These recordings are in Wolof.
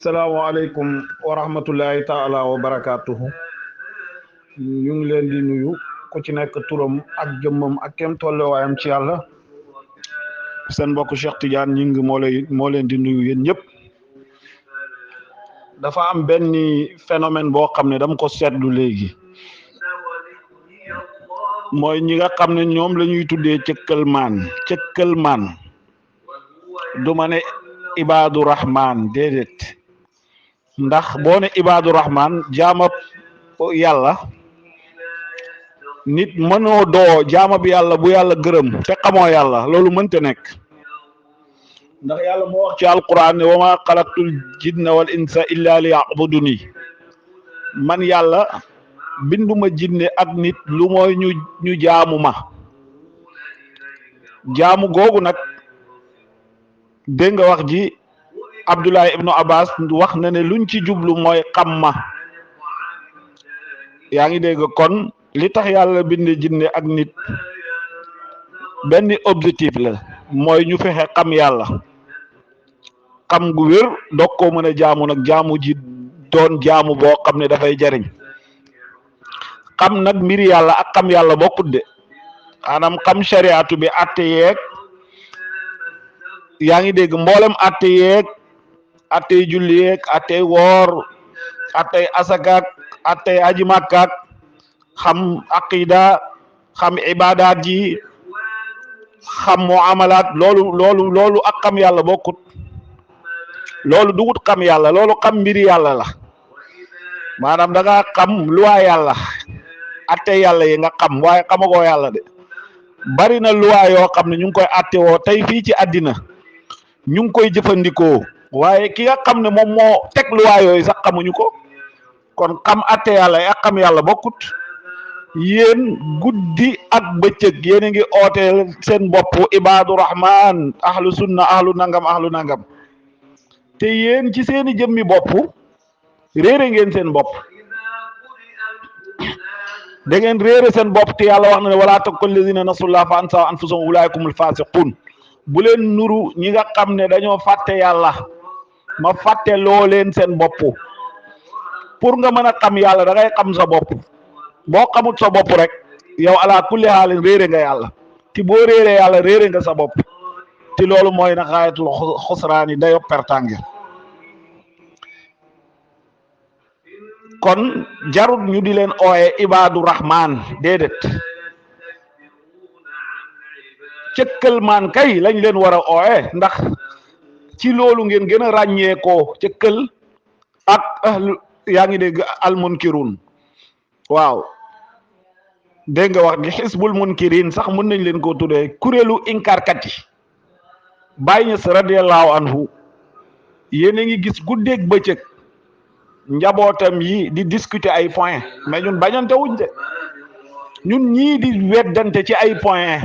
salaamaaleykum wa rahmatullahi taala wa barakaatuhu. ñu ngi leen di nuyu ku ci nekk turam ak jëmmam ak kem tolluwaayam ci yàlla. seen mbokk Cheikh Tidiane ñing moo leen di nuyu yéen ñëpp. dafa am benn phénomène boo xam ne dama ko seetlu léegi mooy ñi nga xam ne ñoom la ñuy tuddee cëkkal maan du ma ne ibaadu rahmaan déedéet. ndax boo ne ibaadu rahmaan jaamab yàlla nit mënoo doo jaamab yàlla bu yàlla gërëm te xamoo yàlla loolu mënta nekk. ndax yàlla moo wax ci alquran ne wa ma xalaqtul jinna wal insa illa li yabuduni man yàlla binduma jinne ak nit lu mooy ñu jaamu ma. jaamu googu nag dégg nga wax ji Abdullah ibnu Abbas wax na ne luñ ci jublu mooy xam ma. yaa ngi dégg kon li tax yàlla bind jinne ak nit benn objectif la mooy ñu fexe xam yàlla xam gu wér doog koo mën a jaamu nag jaamu ji doon jaamu boo xam ne dafay jariñ. xam nag mbiri yàlla ak xam yàlla bokkut de maanaam xam shariatu bi atte yeeg yaa ngi dégg mboolem atte yeeg attey julli yeeg attey woor attey asakaak attey aji màkkaak xam aqida xam ibadaat ji xam muamalaat loolu ak xam yàlla bokkut. loolu dugut xam yàlla loolu xam mbiri yàlla la maanaam da nga xam luwaa yàlla atte yàlla yi nga xam waaye xamagoo yàlla de. bari na luwaa yoo xam ne ñu ngi koy atte woo tey fii ci àddina ñu ngi koy jëfandikoo waaye ki nga xam ne moom moo teg luwaa yooyu sax xamuñu ko. kon xam atte yàlla yi ak xam yàlla bokkut. yéen guddi ak bëccëg yéen a ngi ooteel seen bopp ibaadu rahman ahlu sunna ahlu nangam te yéen ci seeni jëmmi bopp réere ngeen seen bopp. da ngeen réere seen bopp te yàlla wax na ne wala takul lazina nasullah fa ansa anfusahum ulaikumul fasiqun bu leen nuru ñi nga xam ne dañoo fàtte yàlla ma fàtte loo leen seen bopp. pour nga mën a xam yàlla da ngay xam sa bopp boo xamut sa bopp rek yow ala kulli xaalin réere nga yàlla te boo réere yàlla réere nga sa bopp te loolu mooy na xaayatul xusraani dayo pertange. kon jarut ñu di leen ooye ibaadu rahmaan déedéet cëkkal maan kay lañ leen war a ooye ndax ci loolu ngeen gën a ràññeekoo cëkkal ak ahlu yaa ngi dégg al munkirun. waaw dégg nga wax gi xisbul munkirin sax mën nañ leen ko tuddee kuréelu inkarkat yi. Baay Ñas radiyallahu anhu yéen a ngi gis guddeeg bëccëg njabootam yi di discuter ay point mais ñun bañante wuñ de ñun ñii di weddante ci ay point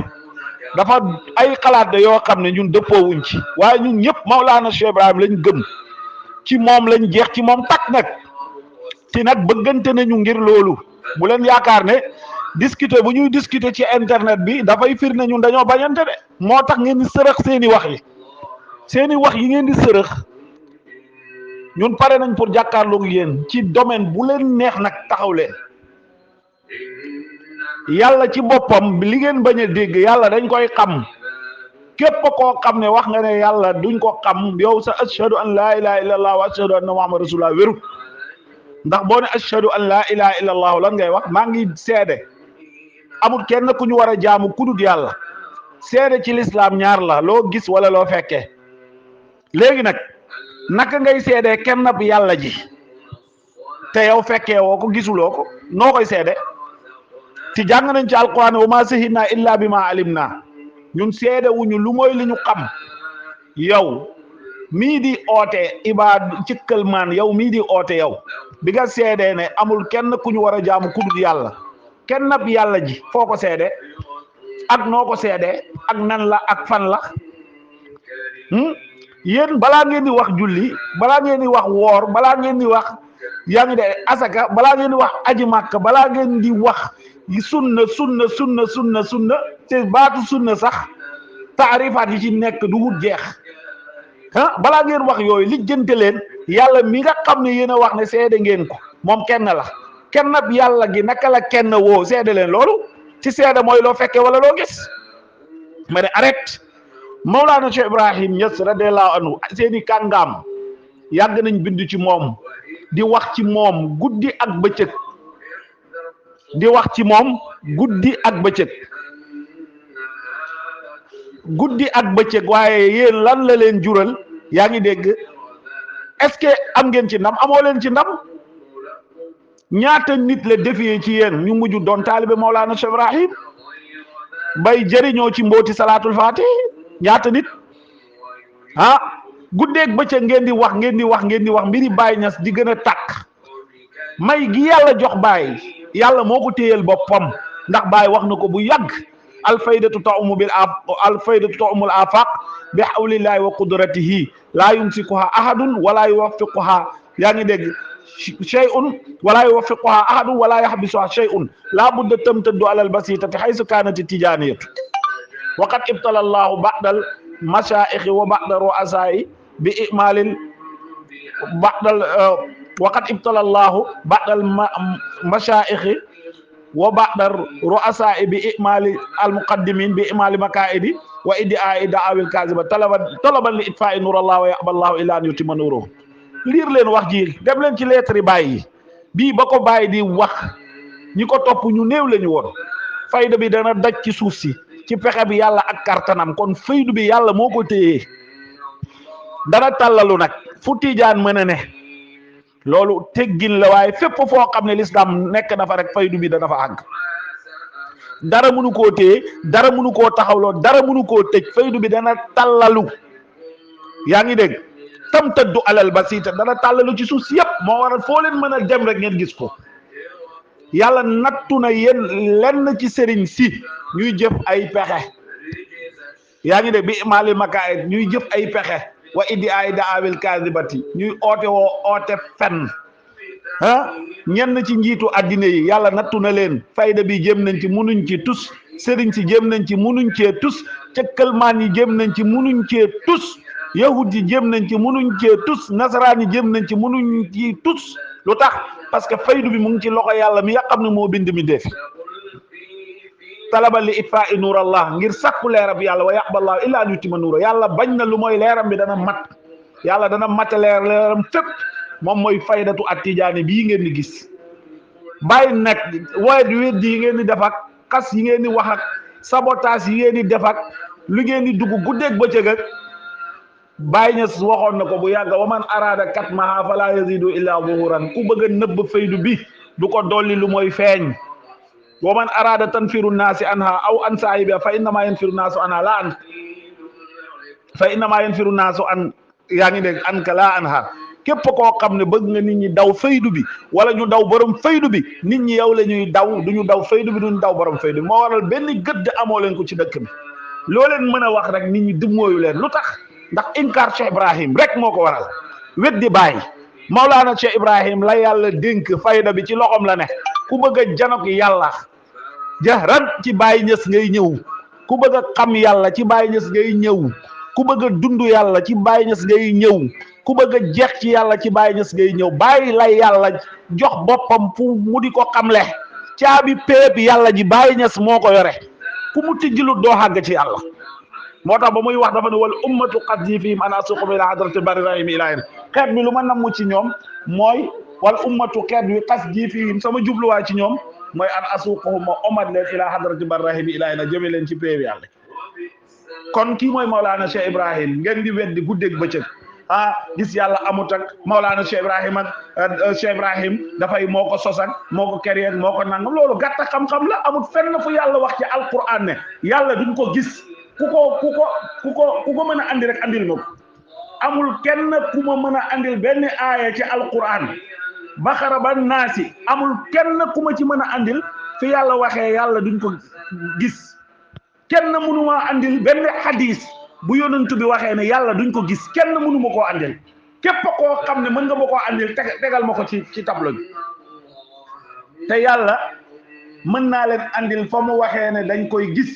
dafa ay xalaat de yoo xam ne ñun dëppoo wuñ ci waaye ñun ñëpp Mawlaana Cheikh Ibrahim lañ gëm ci moom lañ jeex ci moom takk nag ci nag bëggante nañu ngir loolu. bu leen yaakaar ne discuter bu ñuy discuter ci internet bi dafay fir ne ñun dañoo bañante de moo tax ngeen di sërëx seeni wax yi ngeen di sërëx ñun pare nañ pour jàkkaarloog yéen ci domaine bu leen neex nag taxaw leen. yàlla ci boppam li ngeen bañ a dégg yàlla dañ koy xam képp koo xam ne wax nga ne yàlla duñ ko xam yow sa ashhadu an laa ilaha illallah wa ashhadu anna muhammad rasulullah wérut. ndax boo ne ashhadu an laa ilaha illallah lan ngay wax maa ngi seede amul kenn ku ñu war a jaamu kudut yàlla. seede ci lislaam ñaar la loo gis wala loo fekkee. léegi nag naka ngay seede kenn ab yàlla ji te yow fekkee woo ko gisuloo ko noo koy seede. ci jàng nañ ci alquran wa ma sahidna illa bi ma alim naa ñun seede wuñu lu mooy li ñu xam. yow mii di oote ibaad cëkkal maan yow mii di oote yow bi nga seedee ne amul kenn ku ñu war a jaamu ku dul yàlla kenn ab yàlla ji foo ko seede ak noo ko seede ak nan la ak fan la. yéen balaa ngeen di wax julli balaa ngeen di wax woor balaa ngeen di wax yaa ngi de asaka balaa ngeen di wax aji màkk balaa ngeen di wax sunna te baatu sunna sax taarifaat yi ci nekk du wut jeex. balaa ngeen wax yooyu lijjante leen yàlla mi nga xam ne yéen a wax ne seede ngeen ko moom kenn la kenn ab yàlla gi naka la kenn woo seede leen loolu ci seede mooy loo fekkee wala loo gis ma ne arrête. Mawlana Cheikh Ibrahim Niass radiyallahu anhu seeni kàngaam yàgg nañ bind ci moom di wax ci moom guddi ak bëccëg di wax ci moom guddi ak bëccëg guddi ak bëccëg waaye yéen lan la leen jural yaa ngi dégg est-ce que am ngeen ci ndam amoo leen ci ndam ñaata nit la defee ci yéen ñu mujj doon taalibe Mawlana Cheikh Ibrahim bay jëriñoo ci mbooti salaatul fatih ñaata nit guddeeg bëccëg ngeen di wax mbiri Baay Ñas di gën a tàkk may gi yàlla jox Baay yàlla moo ko téyel boppam ndax Baay wax na ko bu yàgg alfaydatu ta'umul afaq bi hawlillahi wa qudratihi laa yumsikuha ahadun wala yuwaffiquha yaa ngi dégg shay'un wala yuwaffiquha ahadun wala yahbisuha shay'un laa budda tamtaddu alal basitati haysu kanati tijaniyatu waqad ibtala allahu ba'dal mashaayixi wa ba'da ru'asaa'i bi imalil waqad ibtala allahu ba'dal mashaayixi wa ba'da ru'asaa'i bi imali al muqaddimin bi imali makaidi wa idda'i da'awil kaziba talaban li itfa'i nurallah wa ya'ba allahu illa an yutimma nuruhu liir leen wax ji dem leen ci lettre Baay bii ba ko Baay di wax ñi ko topp ñu néew lañu woon fayda bi dana daj ci suuf si ci pexe bi yàlla ak kartanam kon faydu bi yàlla moo ko téye dana tàllalu nag fu tiijaan mën a ne loolu teggin la waaye fépp foo xam ne l'islam nekk na fa rek faydu bi dana fa àgg dara mënu koo téye dara mënu koo taxawloo dara mënu koo tëj faydu bi dana tàllalu yaa ngi dégg tam tëddu alal basita dana tàllalu ci suuf si yëpp moo waral foo leen mën a dem rek ngeen gis ko yàlla nattu na yéen lenn ci sëriñ si ñuy jëf ay pexe yaa ngi dégg bi maali makaayit ñuy jëf ay pexe wa iddi ay daawil kaasibati ñuy oote woo oote fen ñenn ci njiitu addina yi yàlla nattu na leen fayda bi jëm nañ ci munuñ ci tus sëriñ si jëm nañ ci munuñ cee tus cëkkalmaan yi jëm nañ ci munuñ cee tus yahud yi jëm nañ ci munuñ cee tus nasaraan yi jëm nañ ci munuñ ci tus lu tax parce que faydu bi mu ngi ci loxo yàlla mi nga xam ne moo bind mi def talabal li itfa'i nuurallah ngir sakku leerab yàlla wa yaqballahu illa an yutima nuura yàlla bañ na lu mooy leeram bi dana mat yàlla dana mata leeram fépp moom mooy faydatu at tijaani bii ngeen di gis bàyyi nag weddi yi ngeen di def ak xas yi ngeen di wax ak sabotage yi ngeen di def ak lu ngeen di dugg guddeeg bëccëg ak Baay Ñas waxoon na ko bu yàgg wa man araada katmaha fala yazidu illa zuhuran ku bëgg a nëbb faydu bi du ko dolli lu mooy feeñ wa man araada tanfiru naasi anha aw an saahibiha fa innama yanfiru naasu anha la an fa innama yanfiru naasu an yaa ngi dégg an ka la anha képp koo xam ne bëgg nga nit ñi daw faydu bi wala ñu daw borom faydu bi nit ñi yow la ñuy daw du ñu daw faydu bi duñu daw borom faydu bi moo waral benn gëdd amoo leen ko ci dëkk bi loo leen mën a wax rek nit ñi dummóoyu leen lu tax ndax inkar Cheikh Ibrahim rek moo ko waral weddi Baay Mawlana Cheikh Ibrahim la yàlla dénk fayda bi ci loxom la ne ku bëgg a janok yàlla jahran ci Baay Ñas ngay ñëw ku bëgg a xam yàlla ci Baay Ñas ngay ñëw ku bëgg a dund yàlla ci Baay Ñas ngay ñëw ku bëgg a jeex ci yàlla ci Baay Ñas ngay ñëw bàyyi la yàlla jox boppam fu mu di ko xamle caabi péep yàlla ji Baay Ñas moo ko yore ku mu tijjilut doo xàgg ci yàlla moo tax ba muy wax dafa ne wal ummatu qasdi fihim an asuqum ila hadratil barri rahim ilahin xeet bi lu ma namm ci ñoom mooy wal ummatu xeet bi qasdi fihim sama jubluwaay ci ñoom mooy an asuqahum ma omat leen ila hadratil barri rahim ilahin jëme leen ci péew yàlla kon kii mooy Mawlana Cheikh Ibrahim ngeen di weddi guddeeg bëccëg gis yàlla amut ak Mawlana Cheikh Ibrahim ak Cheikh Ibrahim dafay moo ko sos ak moo ko créé moo ko nangam loolu gàtt xam-xam la amut fenn fu yàlla wax ci alquran ne yàlla duñ ko gis ku ko mën a andi rek andil ma ko amul kenn ku ma mën a andil benn aaya ci alquran Baqara ba Naasi amul kenn ku ma ci mën a andil fi yàlla waxee yàlla duñ ko gis kenn mënu ma andil benn hadis bu yonentu bi waxee ne yàlla duñ ko gis kenn mënu ma koo andil képp koo xam ne mën nga ma koo andil tegal ma ko ci tableau bi te yàlla mën naa leen andil fa mu waxee ne dañ koy gis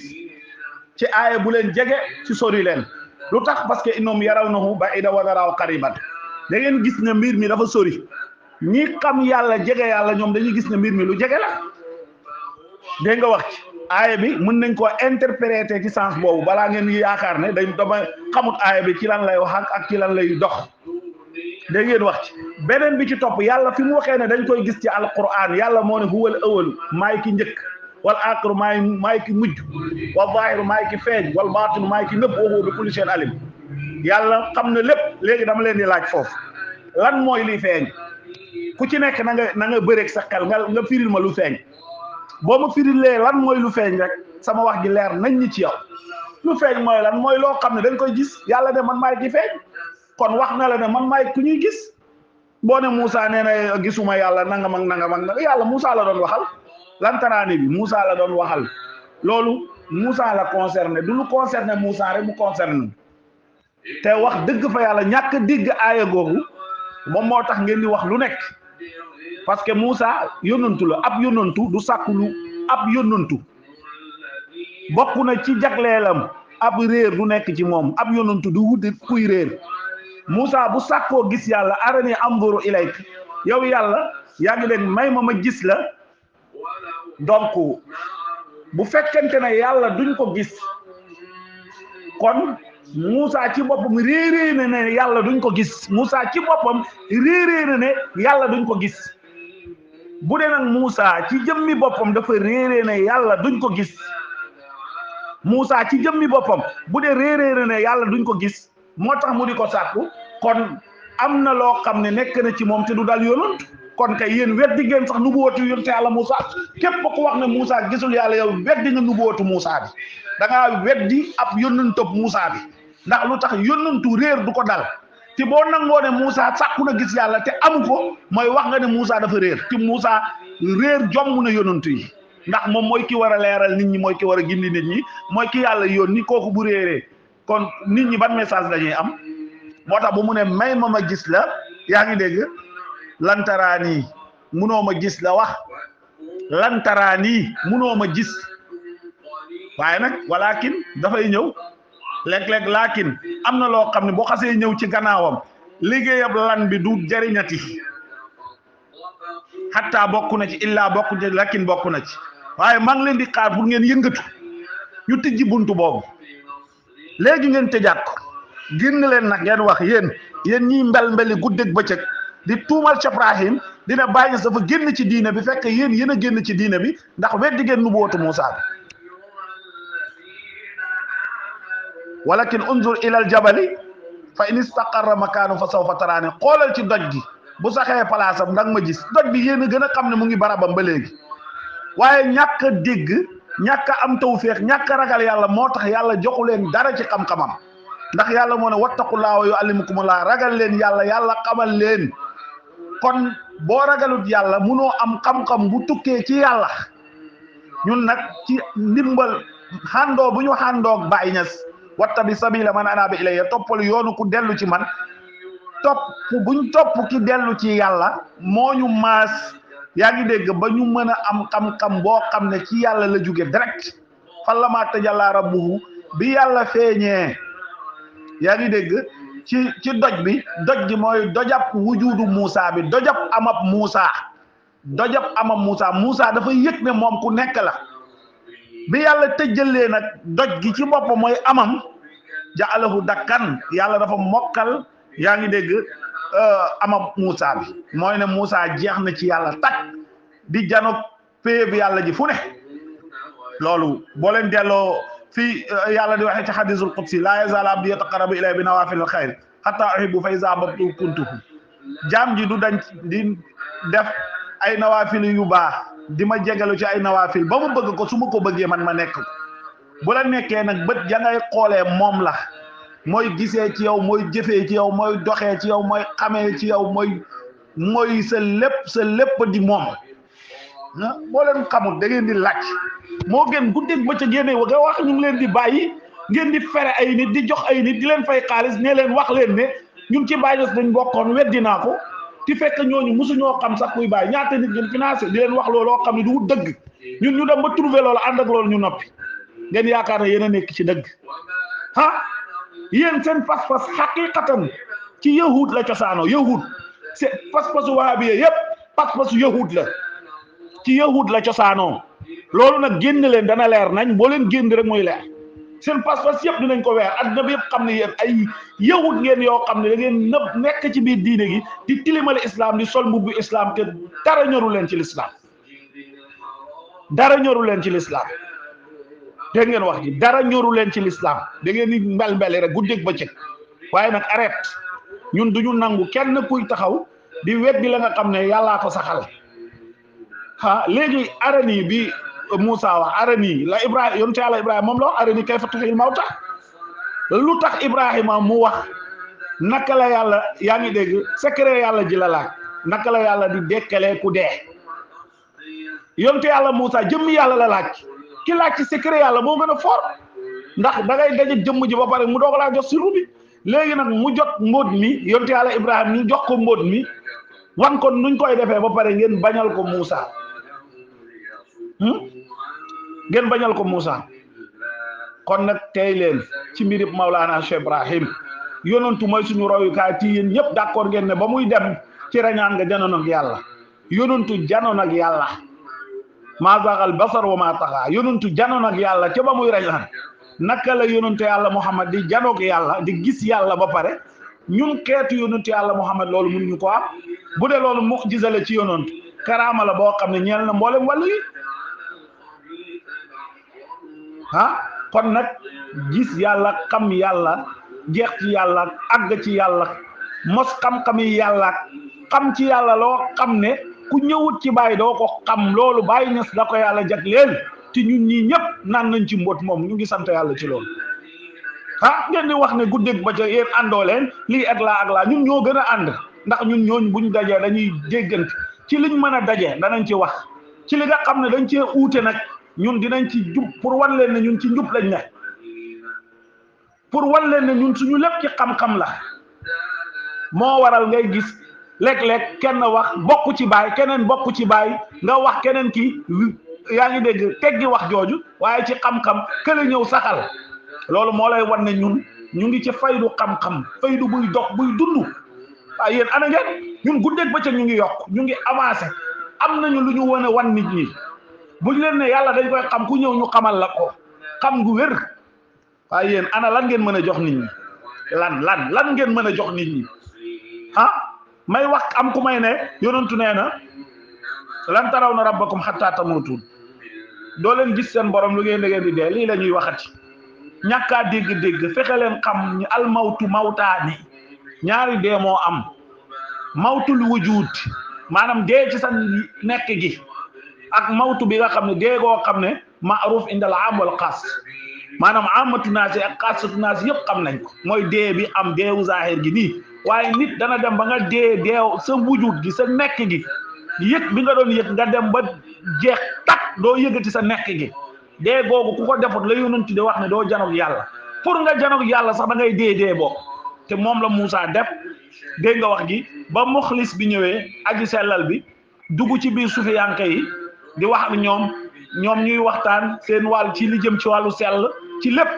ci aaya bu leen jege ci sori leen lu tax parce que innahum yarawnahu ba'idan wa naraahu qariban da ngeen gis ne mbir mi dafa sori ñi xam yàlla jege yàlla ñoom dañuy gis ne mbir mi lu jege la dégg nga wax ci aaya bi mën nañ koo interpréter ci sens boobu balaa ngeen yaakaar ne dama xamut aaya bi ci lan lay wax ak ci lan lay dox dégg ngeen wax ci beneen bi ci topp yàlla fi mu waxee ne dañ koy gis ci alquran yàlla moo ne huwal awalu maay ki njëkk wal aaxiru maay ki mujj wal zaahiru maay ki feeñ wal baatinu maay ki nëbb wa huwa bi kulli shay'in alim yàlla xam na lépp léegi dama leen di laaj foofu lan mooy liy feeñ ku ci nekk na nga bëreeg sa xel nga firil ma lu feeñ boo ma firilee lan mooy lu feeñ rek sama wax ji leer nañ ñi ci yow lu feeñ mooy lan mooy loo xam ne dañ koy gis yàlla ne man maay ki feeñ kon wax na la ne man maay ku ñuy gis boo ne Moussa nee na gisuma yàlla nangam ak nangam ak nangam yàlla Moussa la doon waxal lantaraani bi Moussa la doon waxal loolu Moussa la concerné du lu concerné Moussa rek mu concerné te wax dëgg fa yàlla ñàkk digg aaya googu moom moo tax ngeen di wax lu nekk parce que Moussa yónnantu la ab yónnantu du sàkku lu ab yónnantu bokk na ci jagleelam ab réer du nekk ci moom ab yónnantu du wuti kuy réer Moussa bu sàkkoo gis yàlla arani anzuru ilayk yow yàlla yaa ngi leen may ma gis la donc bu fekkente ne yàlla duñ ko gis kon Moussa ci boppam réerée na ne yàlla duñ ko gis Moussa ci boppam réerée na ne yàlla duñ ko gis bu dee nag Moussa ci jëmmi boppam dafa réerée ne yàlla duñ ko gis Moussa ci jëmmi boppam bu dee réerée na ne yàlla duñ ko gis moo tax mu di ko sàkku kon am na loo xam ne nekk na ci moom te du dal yonant kon kay yéen weddi ngeen sax nubuwatu yonent yàlla Moussa képp ko wax ne Moussa gisul yàlla yow weddi nga nubuwatu Moussa bi da ngaa weddi ab yonantub Moussa bi ndax lu tax yonantu réer du ko dal te boo nangoo ne Moussa sàkku na gis yàlla te amu ko mooy wax nga ne Moussa dafa réer te Moussa réer jomm na yonantu yi ndax moom mooy ki war a leeral nit ñi mooy ki war a gindi nit ñi mooy ki yàlla yónni kooku bu réeree kon nit ñi ban message lañuy am moo tax bu mu ne may ma gis la yaa ngi dégg lantaraanii munoo ma gis la wax lantaraanii munoo ma gis waaye nag walakin dafay ñëw léeg-léeg laakin am na loo xam ne boo xasee ñëw ci gannaawam liggéeyab lan bi du jariñati xatta bokk na ci illaa bokk na ci lakin bokk na ci waaye maa ngi leen di xaar pour ngeen yëngatu ñu tijji buntu boobu léegi ngeen tëjaat ko génn leen nag ngeen wax yéen ñiy mbeli guddeeg bëccëg di tuumal Cheikh Ibrahim dina bàyyi dafa génn ci diine bi fekk yéen a génn ci diine bi ndax weddi ngeen nubuwatu Moussa bi walakin unzur ilal jabali fa in istaqarra makaanu fa sawfa taraani xoolal ci doj gi bu saxee palaasam ndax ma gis doj bi yéen a gën a xam ne mu ngi barabam ba léegi waaye ñàkk a dégg ñàkk a am tawféex ñàkk a ragal yàlla moo tax yàlla joxu leen dara ci xam-xamam ndax yàlla moo ne wattaqullaaha wa yuallimukumullaah ragal leen yàlla xamal leen kon boo ragalut yàlla munoo am xam-xam bu tukkee ci yàlla ñun nag ci ndimbal xàndoo bu ñu xàndoog Baay Ñas wattabi sabila man anaaba ilayya toppal yoonu ku dellu ci man buñ topp ki dellu ci yàlla moo ñu maas yaa ngi dégg ba ñu mën a am xam-xam boo xam ne ci yàlla la jóge direct falammaa tajallaa rabbuhu bi yàlla feeñee yaa ngi dégg ci doj bi doj gi mooy dojab wujudu Moussa bi dojab amab Moussa Moussa dafa yëg ne moom ku nekk la bi yàlla tëjjalee nag doj gi ci boppam mooy amam ja'alahu dakkan yàlla dafa mokkal yaa ngi dégg amab Moussa bi mooy ne Moussa jeex na ci yàlla tak di janoog pée bi yàlla ji fu ne loolu boo leen delloo fii yàlla di waxee ci hadiisul qudsi laa yazaalu abdi yataqarrabu ilayya bi nawaafilil xayr hattaa uhibbu fa izaa ahbabtuhu kuntuhu jaam ji du dañ di def ay nawaafil yu baax di ma jegalu ci ay nawaafil ba mu bëgg ko su ma ko bëggee man ma nekk ko bu la nekkee nag bët ya ngay xoolee moom la mooy gisee ci yow mooy jëfee ci yow mooy doxee ci yow mooy xamee ci yow mooy sa lépp di moom boo leen xamul da ngeen di laaj moo gën guddeeg bëccëg génne wa nga wax ñu ngi leen di bàyyi ngeen di fere ay nit di jox ay nit di leen fay xaalis ne leen wax leen ne ñun ci Baay Ñas dañ bokkoon weddi naa ko ti fekk ñooñu mosuñoo xam sax kuy bàyyi ñaata nit ngeen financé di leen wax looloo xam ne du dëgg ñun ñu dem ba trouver loolu ànd ak loolu ñu noppi ngeen yaakaar ne yéen a nekk ci dëgg yéen seen pas-pas xaqiqatan ci yahud la cosaano yahud c'est pas-pasu wahabiya yépp pas-pasu yahud la ci yahud la cosaanoo loolu nag génn leen dana leer nañ boo leen génn rek muy leer seen pas-pas yëpp dinañ ko weer adduna bi yëpp xam ne yéen ay yahud ngeen yoo xam ne da ngeen nëb nekk ci biir diine gi di tilimale islam di sol mbubbu islam te dara ñoru leen ci l'islam dara ñoru leen ci l'islam dégg ngeen wax ji dara ñoru leen ci l'islam da ngeen di mbel-mbeli rek guddeeg bëccëg waaye nag arrête ñun duñu nangu kenn kuy taxaw di weddi la nga xam ne yàllaa ko saxal léegi arani bi Moussa wax arani la Ibrahima yonte yàlla Ibrahima moom la wax arani kayfa tuhyil mawta lu tax Ibrahima mu wax naka la yàlla yaa ngi dégg secret yàlla ji la laaj naka la yàlla di dekkalee ku dee yonte yàlla Moussa jëmmi yàlla la laaj ki laaj ci secret yàlla moo gën a fort ndax da ngay daje jëmm ji ba pare mu doog laa jox siru bi léegi nag mu jot mbóot mi yonte yàlla Ibrahima ñu jox ko mbóot mi wan kon nuñ koy defee ba pare ngeen bañal ko Moussa ngeen bañal ko Moussa kon nag tey leen ci mbirib Maulana Cheikh Ibrahim yonantu mooy suñu royukaay ci yéen ñëpp d'accord ngeen ne ba muy dem ci rañaan nga janoon ak yàlla yonantu janoon ak yàlla maa zagal basar wa maa taxa yonantu janoon ak yàlla ca ba muy rañaan naka la yonantu yàlla Muhammad di janoog yàlla di gis yàlla ba pare ñun xeetu yonantu yàlla Muhammad loolu mënuñu ko am bu dee loolu mu'jiza la ci yonantu karaama la boo xam ne ñeel na mboolem wàllu yi kon nag gis yàlla xam yàlla jeex ci yàlla àgg ci yàlla mos xam-xami yàlla xam ci yàlla loo xam ne ku ñëwut ci bàyyi doo ko xam loolu bàyyi ñes da ko yàlla jagleel te ñun ñii ñëpp naan nañ ci mbóot moom ñu ngi sant yàlla ci loolu ngeen di wax ne guddeeg ba ca yéen àndoo leen lii ak laa ñun ñoo gën a ànd ndax ñun ñooñ buñ dajee dañuy déggante ci liñ mën a daje danañ ci wax ci li nga xam ne dañ cee uute nag ñun dinañ ci jub pour wan leen ne ñun ci njub lañ ne pour wan leen ne ñun suñu lépp ci xam-xam la moo waral ngay gis léeg-léeg kenn wax bokk ci baay keneen bokk ci baay nga wax keneen ki yaa ngi dégg teggi wax jooju waaye ci xam-xam kële ñëw saxal loolu moo lay wan ne ñun ñu ngi ci faydu xam-xam faydu buy dox buy dund waaye yéen ana ngeen ñun guddeeg bëccëg ñu ngi yokk ñu ngi avancé am nañu lu ñu wane wan nit ñi buñ leen ne yàlla dañ koy xam ku ñëw ñu xamal la ko xam gu wér waaye yéen ana lan ngeen mën a jox nit ñi lan ngeen mën a jox nit ñi may wax am ku may ne yonentu nee na lan taraw na rabbakum hatta tamutuun doo leen gis seen borom lu ngeen da ngeen di dee lii la ñuy waxati ñàkkaa dégg-dégg fexe leen xam ñi almawtu mawtaani ñaari dee moo am mawtul wujud maanaam dee ci sa nekk gi ak mawtu bi nga xam ne dee goo xam ne ma'ruf indal am wal xaas maanaam amatu naas ak xaasatu naas yëpp xam nañ ko mooy dee bi am deewu zahir gi nii waaye nit dana dem ba nga deew sa wujud gi sa nekk gi yëg bi nga doon yëg nga dem ba jeex tak doo yëgati sa nekk gi dee googu ku ko defut la yonent di wax ne doo janoog yàlla pour nga janoog yàlla sax da ngay dee boo te moom la Moussa def dégg nga wax gi ba muxlis bi ñëwee aji sellal bi dugg ci biir sufiyanke yi di wax ak ñoom ñuy waxtaan seen wàll ci li jëm ci wàllu sell ci lépp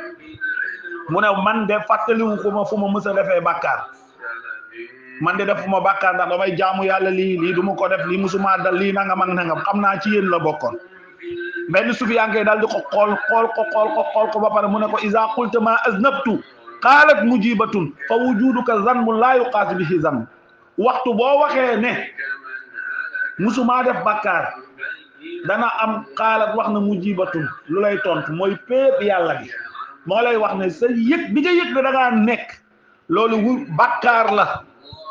mu ne man de fàttaliwu ko ma fu ma mës a defee bàkkaar man de defuma bàkkaar ndax damay jaamu yàlla lii du ma ko def lii musuma dal lii nangam ak nangam xam naa ci yéen la bokkoon benn sufiyanke daal di ko xool ko ba pare mu ne ko iza qulta ma aznabtu qaalat mujibatun fa wujuduka zanbun laa yuqaasu bihi zanb waxtu boo waxee ne musuma def bàkkaar dana am xaalat wax na mujibatun lu lay tontu mooy péep yàlla bi moo lay wax ne sa yëg bi nga yëg ne da ngaa nekk loolu bàkkaar la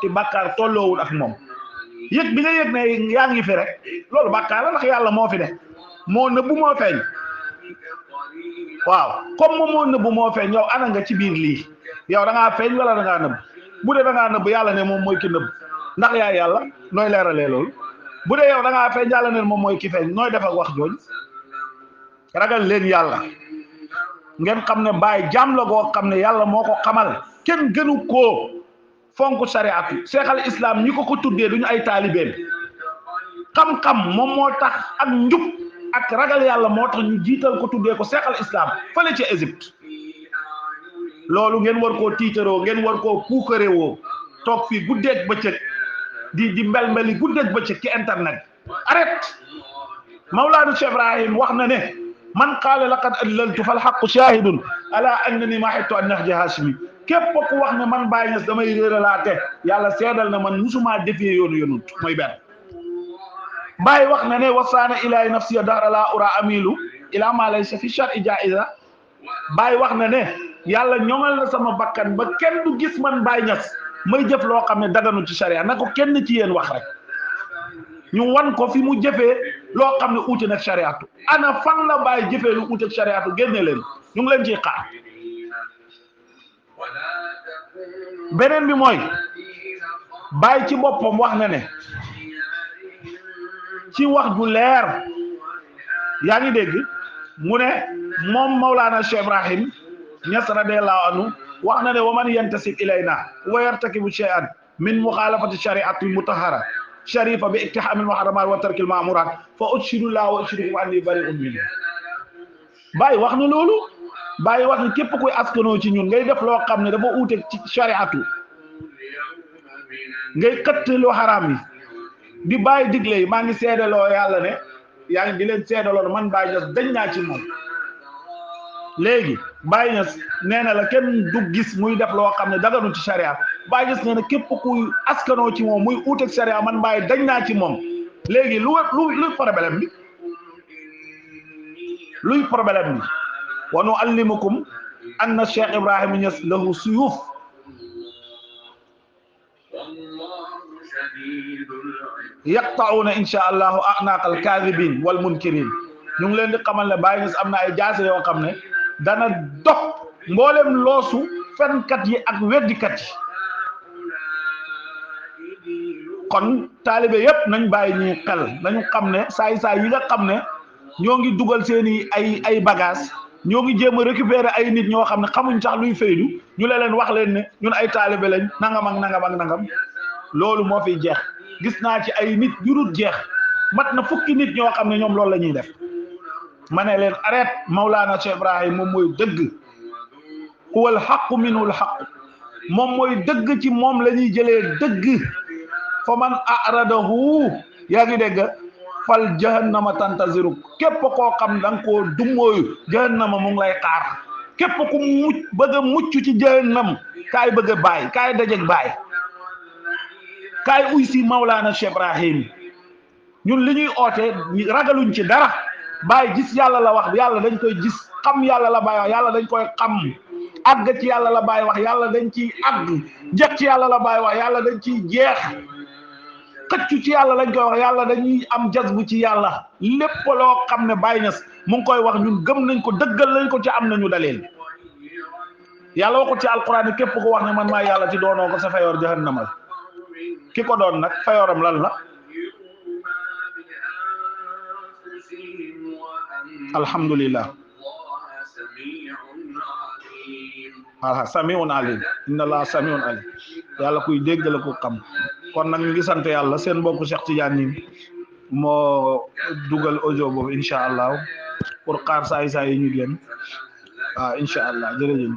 te bàkkaar tolloowul ak moom yëg bi nga yëg ne yaa ngi fi rek loolu bàkkaar la ndax yàlla moo fi ne moo nëbbu moo feeñ waaw comme moom moo nëbbu moo feeñ yow ana nga ci biir lii yow da ngaa feeñ wala da ngaa nëbb bu dee da ngaa nëbb yàlla ne moom mooy ki nëbb ndax yaay yàlla nooy leeralee loolu bu dee yow da ngaa feeñ yàlla ne moom mooy ki feeñ nooy def ak wax jooju ragal leen yàlla ngeen xam ne bàyyi jaam la goo xam ne yàlla moo ko xamal kenn gënu koo fonk sariatu seexal islam ñi ko tuddee duñu ay taalibeem xam-xam moom moo tax ak njub ak ragal yàlla moo tax ñu jiital ko tuddee ko seexal islam fële ci Égypte loolu ngeen war koo tiitaroo ngeen war koo puukarewoo toog fii guddeeg bëccëg di mbel-mbeli guddeeg bëccëg ci internet. arrête. Mawlaana Cheikh Ibrahim wax na ne man qaala laqad adlaltu fal haqqu shahidun ala annani ma hittu an nahja hashimi képp ku wax ne man Baye Niass damay réeralaate yàlla seedal na man musuma defee yoonu yonut mooy benn. Baye wax na ne wasaana ilaahi nafsiya dahra la ura amilu ila ma laysa fi shar'i jaiza. Baye wax na ne yàlla ñoŋal na sama bakkan ba kenn du gis man Baye Niass may jëf loo xam ne daganu ci sharia na ko kenn ci yéen wax rek ñu wan ko fi mu jëfee loo xam ne uute nag shariatu. ana fan la Baye jëfee lu uute ak shariatu génne leen ñu ngi leen ciy xaar. beneen bi mooy Baye ci boppam wax na ne ci wax ju leer yaa ngi dégg mu ne moom Mawlaana Cheikh Ibrahim Niass radiyallahu anhu wax na ne wa man yantasib ilayna wa yartakibu shay'an min mukhalafati shari'ati mutahhara sharifa bi iktiham al muharramat wa tark al ma'murat fa ushhidu la wa ushhidukum anni bari'un min. Baye wax na loolu. Baye wax ne képp kuy askanoo ci ñun ngay def loo xam ne dafa uute ci shari'atu ngay xëtt lu xaraam yi di bàyyi digle yi maa ngi seedaloo yàlla ne yaa ngi di leen seedaloo man Baye Niass dañ naa ci moom. léegi Baye Niass nee na la kenn du gis muy def loo xam ne daganu ci sharia. Baye Niass nee na képp kuy askanoo ci moom muy uuteeg sharia man Baye dañ naa ci moom. léegi luy problème bi luy problème bi wa nuallimukum anna Cheikh Ibrahima Niass lahu suyuf yaqta'una insha allahu a'naq al kadhibin wal munkirin. ñu ngi leen di xamal ne Baye Niass am na ay jaase yoo xam ne dana dox mboolem loosu fenkat yi ak weddikat yi. kon taalibe yépp nañ bàyyi ñi xel nañu xam ne saay-saay yi nga xam ne ñoo ngi dugal seeni ay bagage ñoo ngi jéem a récupérer ay nit ñoo xam ne xamuñ sax luy faydu ñu leen wax leen ne ñun ay taalibe lañ nangam ak nangam ak nangam. loolu moo fiy jeex gis naa ci ay nit yu dul jeex mat na fukki nit ñoo xam ne ñoom loolu la ñuy def. ma ne leen arrête. Mawlaana Cheikh Ibrahim moom mooy dëgg. huwal haqqu minhul haqq moom mooy dëgg ci moom la ñuy jëlee dëgg. fa man aradahu yaa ngi dégg fal jahannama tantaziruk képp koo xam da nga koo dummóoyu jahannama mu ngi lay xaar. képp ku bëgg a mucc ci jahannam kaay bëgg a Baye kaay dajeg Baye kaay uy si Mawlaana Cheikh Ibrahim. ñun li ñuy oote ragaluñ ci dara. Baye gis yàlla la wax yàlla dañ koy gis xam yàlla la Baye wax yàlla dañ koy xam àgg ci yàlla la Baye wax yàlla dañ ciy àgg jeex ci yàlla la Baye wax yàlla dañ ciy jeex xëccu ci yàlla lañ koy wax yàlla dañuy am jazbu ci yàlla. lépp loo xam ne Baye Niass mu ngi koy wax ñun gëm nañ ko dëggal nañ ko ci am nañu daleel. yàlla waxut ci alquran képp ko wax ne man maa yàlla ci doonoo ko sa fayoor jahannama ki ko doon nag fayooram lan la. alhamdulillah. voilà samiun alim inna allah samiun alim yàlla kuy dégg la ko xam. kon nag ñu ngi sant yàlla seen mbokku Cheikh Tidiane ñi moo dugal audio boobu incha allah pour xaar saay yi ñu génn waaw incha allah jërëjëf.